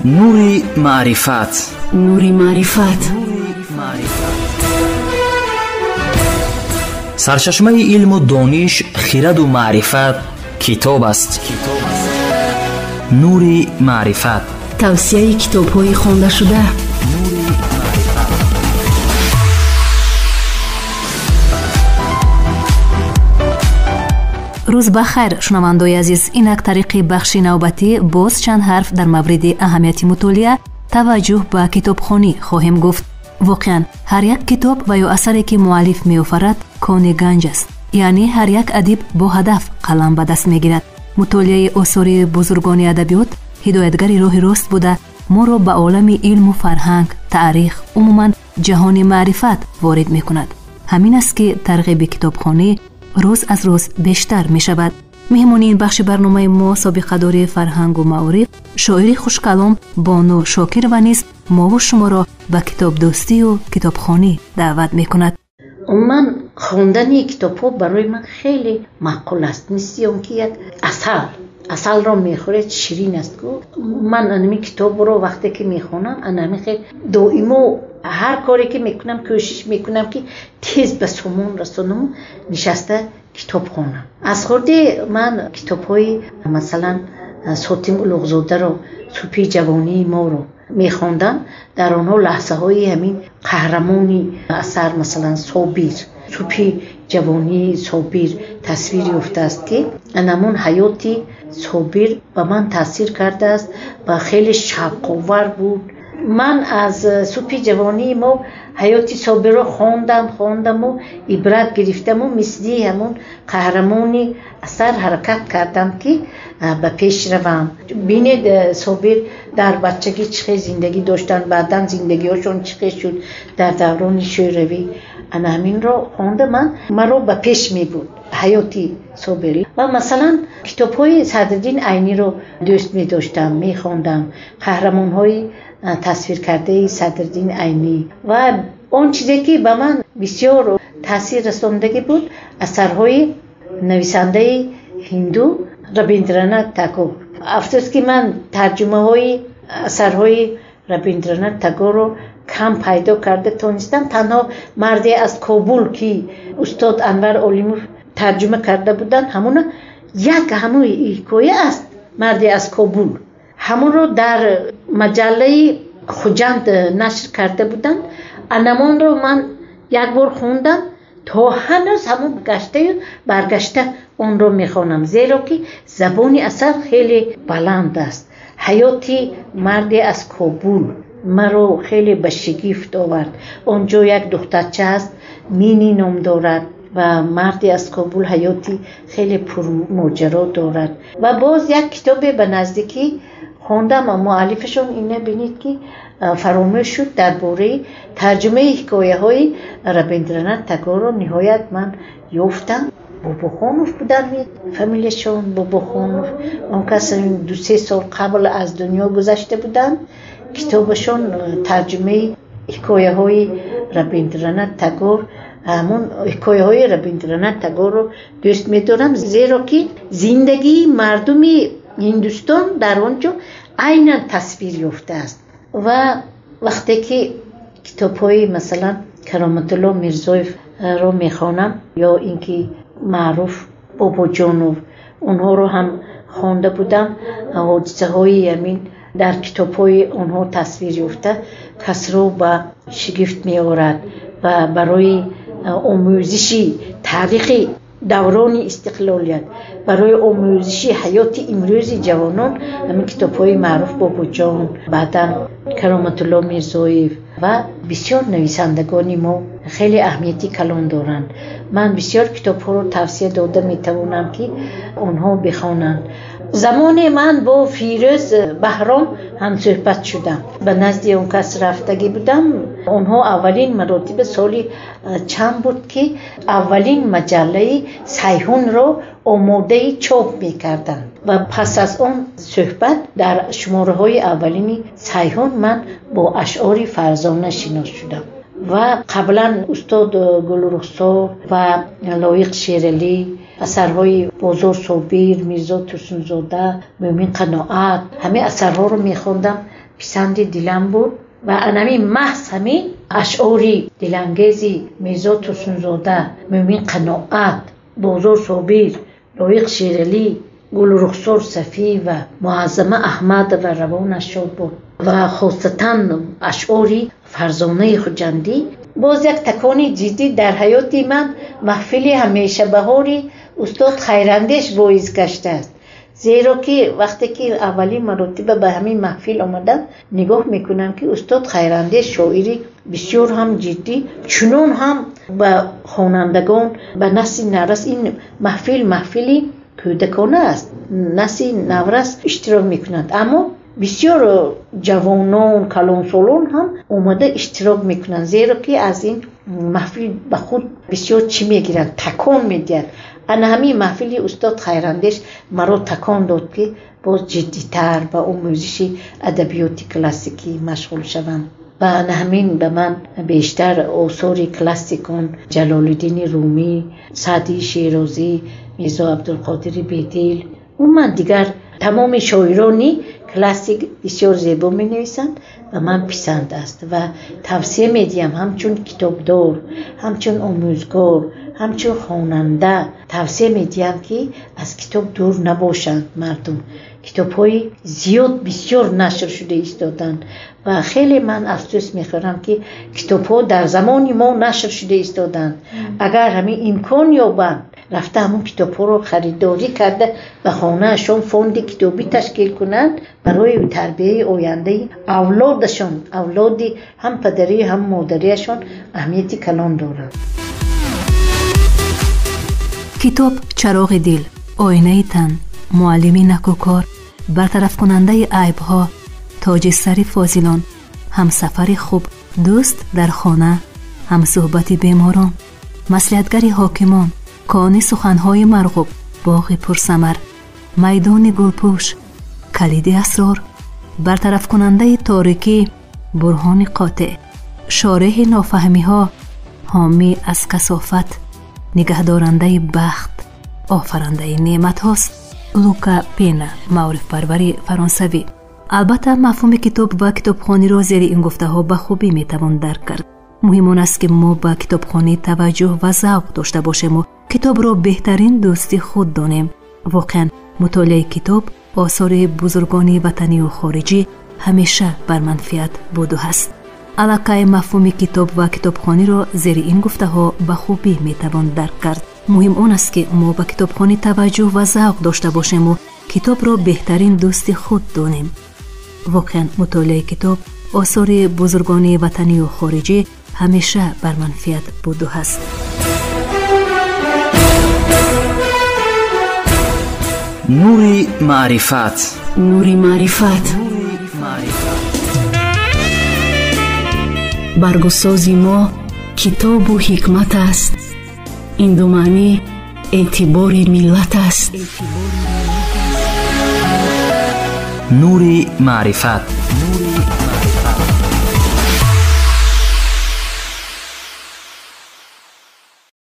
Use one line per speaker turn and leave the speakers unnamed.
Нури маърифат.
Нури маърифат.
Сарчашмаи илму дониш, хираду маърифат китоб аст. Нури маърифат.
Тавсияи китобҳои хондашуда.
Рӯз ба хайр, шунавандои азиз. Инак тариқи бахши навбатӣ боз чанд ҳарф дар мавриди аҳамияти мутолиа, таваҷҷӯҳ ба китобхонӣ хоҳем гуфт. Воқеан, ҳар як китоб ва ё асаре, ки муаллиф меофарад, кони ганҷ аст. Яъне ҳар як адиб бо ҳадаф қалам ба даст мегирад. Мутолиаи осори бузургони адабиёт ҳидоятгари роҳи рост буда, моро ба олами илму фарҳанг, таърих, умуман ҷаҳони маърифат ворид мекунад. Ҳамин аст, ки тарғиби китобхонӣ рӯз аз рӯз бештар мешавад. Меҳмони ин бахши барномаи мо собиқадори фарҳангу маориф, шоири хушкалом Бону Шокирова низ мову шуморо ба китобдӯстию китобхонӣ даъват мекунад.
Умуман, хондани китобҳо барои ман хеле маъқул аст. Мисли он ки як асал, асалро мехӯред, ширин аст ку. Ман анами китобро вақте ки мехонам, анами хел доимо ҳар коре ки мекунам, кӯшиш мекунам, ки тез ба сомон расонаму нишаста китоб хонам. Аз хурдӣ ман китобҳои, масалан, Сотим Улуғзодаро, «Сӯпи ҷавонии моро» мехондам. Дар онҳо лаҳзаҳои ҳамин қаҳрамони асар, масалан, Собир, сӯпи ҷавонии Собир тасвир ёфтааст, ки анамон ҳаёти Собир ба ман таъсир кардааст ва хеле шавқовар буд. Ман аз «Сӯпи ҷавонии мо» ҳаёти Собирро хондам, хондаму ибрат гирифтаму мисли ҳамон қаҳрамони асар ҳаракат кардам, ки ба пеш равам. Бинед, Собир дар бачагӣ чӣ хел зиндагӣ доштанд, баъдан зиндагиҳошон чӣ хел шуд дар даврони шӯравӣ. Ана ҳаминро хонда, ман маро ба пеш мебурд ҳаёти Собир. Ва, масалан, китобҳои Садриддин Айниро дӯст медоштам, мехондам, қаҳрамонҳои тасвиркардаи Садриддин Айнӣ. Ва он чизе, ки ба ман бисёр таъсир расондагӣ буд, асарҳои нависандаи ҳинду Рабиндранат Тагор. Афсӯс, ки ман тарҷумаҳои асарҳои Рабиндранат Тагорро кам пайдо карда тонистам. Танҳо «Марде аз Кобул», ки устод Анвар Олимов тарҷума карда буданд, ҳамона як ҳамон ҳикоя аст, «Марде аз Кобул», ҳамонро дар маҷаллаи Хуҷанд нашр карда буданд. Анамонро ман як бор хондам, то ҳанӯз ҳамон гаштаю баргашта онро мехонам, зеро ки забони асар хеле баланд аст. Ҳаёти марде аз Кобул маро хеле ба шигифт овард. Он ҷо як духтарча аст, Мини ном дорад, ва марде аз Кобул ҳаёти хеле пурмоҷаро дорад. Ва боз як китобе ба наздикӣ хондам, муаллифашон, ина бинед, ки фаромӯш шуд, дар бораи тарҷумаи ҳикояҳои Рабиндранат Тагорро ниҳоят ман ёфтам. Бобохонов буданд, фамилияшон Бобохонов. Он кас 2-3 сол қабл аз дунё гузашта буданд. Китобашон тарҷумаи ҳикояҳои Рабиндранат Тагор. Ҳамон ҳикояҳои Рабиндранат Тагорро дӯст медорам, зеро ки зиндагии мардуми Ҳиндустон дар он ҷо айнан тасвир ёфтааст. Ва вақте ки китобҳои, масалан, Кароматулло Мирзоевро мехонам ё ин ки Маъруф Бобоҷонов, онҳоро ҳам хонда будам, ҳодисаҳои ҳамин дар китобҳои онҳо тасвир ёфта касро ба шигифт меорад. Ва барои омӯзиши таърихи даврони истиқлолият, барои омӯзиши ҳаёти имрӯзи ҷавонон ҳамин китобҳои Маъруф Бобоҷон, баъдан Кароматулло Мирзоев ва бисёр нависандагони мо хеле аҳамияти калон доранд. Ман бисёр китобҳоро тавсия дода метавонам, ки онҳо бихонанд. Замоне ман бо Фирӯз Баҳром ҳамсӯҳбат шудам, ба назди он кас рафтагӣ будам. Онҳо аввалин маротиба соли чанд буд, ки аввалин маҷаллаи Сайҳунро омодаи чоп мекарданд, ва пас аз он суҳбат дар шумораҳои аввалини Сайҳун ман бо ашъори Фарзона шинос шудам. Ва қаблан устод Гулрухсор ва Лоиқ Шералӣ, асарҳои Бозор Собир, Мирзо Турсунзода, Мӯмин Қаноат, ҳамин асарҳоро мехондам. писанди дилам буд ва анами маҳз ҳамин ашъори дилангези Мирзо Турсунзода, Мӯмин Қаноат, Бозор Собир, Лоиқ Шералӣ, Гулрухсор Сафиева, Муаззама Аҳмадова равонаш шод буд ва хосатан ашъори Фарзонаи Хуҷандӣ. Боз як такони ҷиддӣ дар ҳаёти ман маҳфили ҳамешабаҳори устод Хайрандеш боиз гаштааст. Зеро ки вақте ки аввалин маротиба ба ҳамин маҳфил омадам, нигоҳ мекунам ки устод Хайрандеш шоири бисёр ҳам ҷиддӣ, чунон ҳам ба хонандагон, ба насли наврас, ин маҳфил маҳфили кӯдакона аст, насли наврас иштирок мекунанд, аммо бисёр ҷавонон, калонсолон ҳам омада иштирок мекунанд, зеро ки аз ин маҳфил ба худ бисёр чӣ мегиранд, такон медиҳанд. Ана ҳамин маҳфили устод Хайрандеш маро такон дод, ки боз ҷиддитар ба омӯзиши адабиёти классикӣ машғул шавам. Ва ана ҳамин ба ман бештар осори классикон Ҷалолиддини Румӣ, Саъдии Шерозӣ, Мирзо Абдулқодири Бедил, умуман дигар тамоми шоирони классик бисёр зебо менависанд ва ман писанд аст ва тавсия медиҳам ҳамчун китобдор, ҳамчун омӯзгор, ҳамчун хонанда тавсия медиҳам, ки аз китоб дур набошанд мардум. Китобҳои зиёд бисёр нашр шуда истоданд ва хеле ман афсӯс мехӯрам, ки китобҳо дар замони мо нашр шуда истоданд. Агар ҳамин имкон ёбанд, рафта ҳамон китобҳоро харидорӣ карда ба хонаашон фонди китобӣ ташкил кунанд барои тарбияи ояндаи авлодашон, авлоди ҳам падарӣ ҳам модариашон аҳамияти калон дорад.
Китоб чароғи дил, оинаи тан, муаллими накӯкор, бартарафкунандаи айбҳо, тоҷи сари фозилон, ҳамсафари хуб, дӯст дар хона, ҳамсӯҳбати беморон, маслиҳатгари ҳокимон, кони суханҳои марғуб, боғи пурсамар, майдони гулпӯш, калиди асрор, бартарафкунандаи торикӣ, бурҳони қотеъ, шореҳи нофаҳмиҳо, ҳомӣ аз касофат, нигаҳдорандаи бахт, офарандаи неъматҳост. Лука Пена, маорифпарвари фаронсавӣ. Албатта, мафҳуми китоб ва китобхониро зери ин гуфтаҳо ба хубӣ метавон дарк кард. Муҳим он аст, ки мо ба китобхонӣ таваҷҷӯҳ ва завқ дошта бошему китобро беҳтарин дӯсти худ донем. Воқеан, мутолиаи китоб, осори бузургони ватанию хориҷӣ ҳамеша бар манфиат буду ҳаст. Аллакай мафҳуми китоб ва китобхониро зери ин гуфтаҳо ба хубӣ метавон дарк кард. Муҳим он аст, ки мо ба китобхонӣ таваҷҷӯҳ ва завқ дошта бошему китобро беҳтарин дӯсти худ донем. Воқеан, мутолиаи китоб, осори бузургони ватанию хориҷӣ ҳамеша бар манфиат буду ҳаст.
Нури маърифат,
нури маърифат, баргусози мо китобу ҳикмат аст. Ин ду маънӣ эътибори миллат аст.
Нури маърифат.